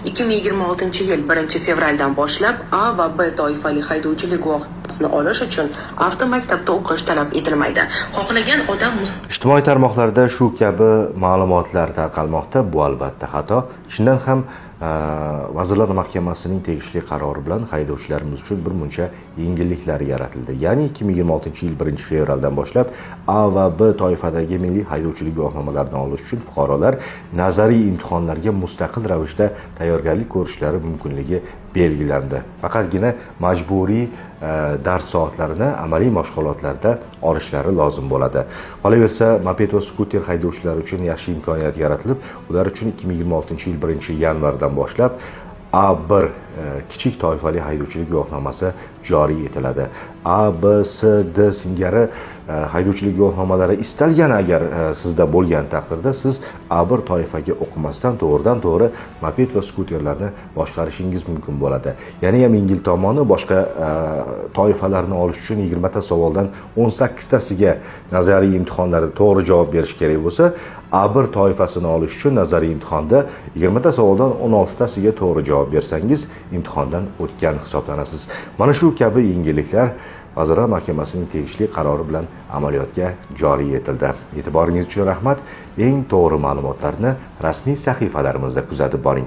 2026-yil 1-fevraldan boshlab A va B toifali haydovchilik guvohnomasini olish uchun avtomaktabda o'qish talab etilmaydi. Xohlagan odam Ijtimoiy tarmoqlarda shu kabi ma'lumotlar tarqalmoqda. Bu albatta xato. Chindan ham Vazirlar Mahkamasining tegishli qarori bilan haydovchilarimiz uchun bir muncha yengilliklar yaratildi. Ya'ni 2026-yil 1-fevraldan boshlab A va B toifadagi milliy haydovchilik guvohnomalarini olish uchun fuqarolar nazariy imtihonlarga mustaqil ravishda tayyorgarlik ko'rishlari mumkinligi belgilandi. Faqatgina majburiy dars soatlarini amaliy mashg'ulotlarda olishlari lozim bo'ladi. Qolaversa, moped va skuter haydovchilari uchun yaxshi imkoniyat yaratilib, ular uchun 2026-yil 1-yanvardan boshlab A1 kichik toifali haydovchilik guvohnomasi joriy etiladi. A, B, C, D singari haydovchilik guvohnomalari istalgan agar sizda bo'lgan taqdirda siz A1 toifaga o'qimasdan to'g'ridan to'g'ri moped va skuterlarni boshqarishingiz mumkin bo'ladi. Yana ham yengil tomoni, boshqa toifalarni olish uchun 20 ta savoldan 18 tasiga nazariy imtihonlarda to'g'ri javob berish kerak bo'lsa, A1 toifasini olish uchun nazariy imtihonda 20 ta savoldan 16 tasiga to'g'ri javob bersangiz, imtihondan o'tgan hisoblanasiz. Mana shu kabi yengilliklar Vazirlar Mahkamasining tegishli qarori bilan amaliyotga joriy etildi. E'tiboringiz uchun rahmat. Eng to'g'ri ma'lumotlarni rasmiy sahifalarimizda kuzatib boring.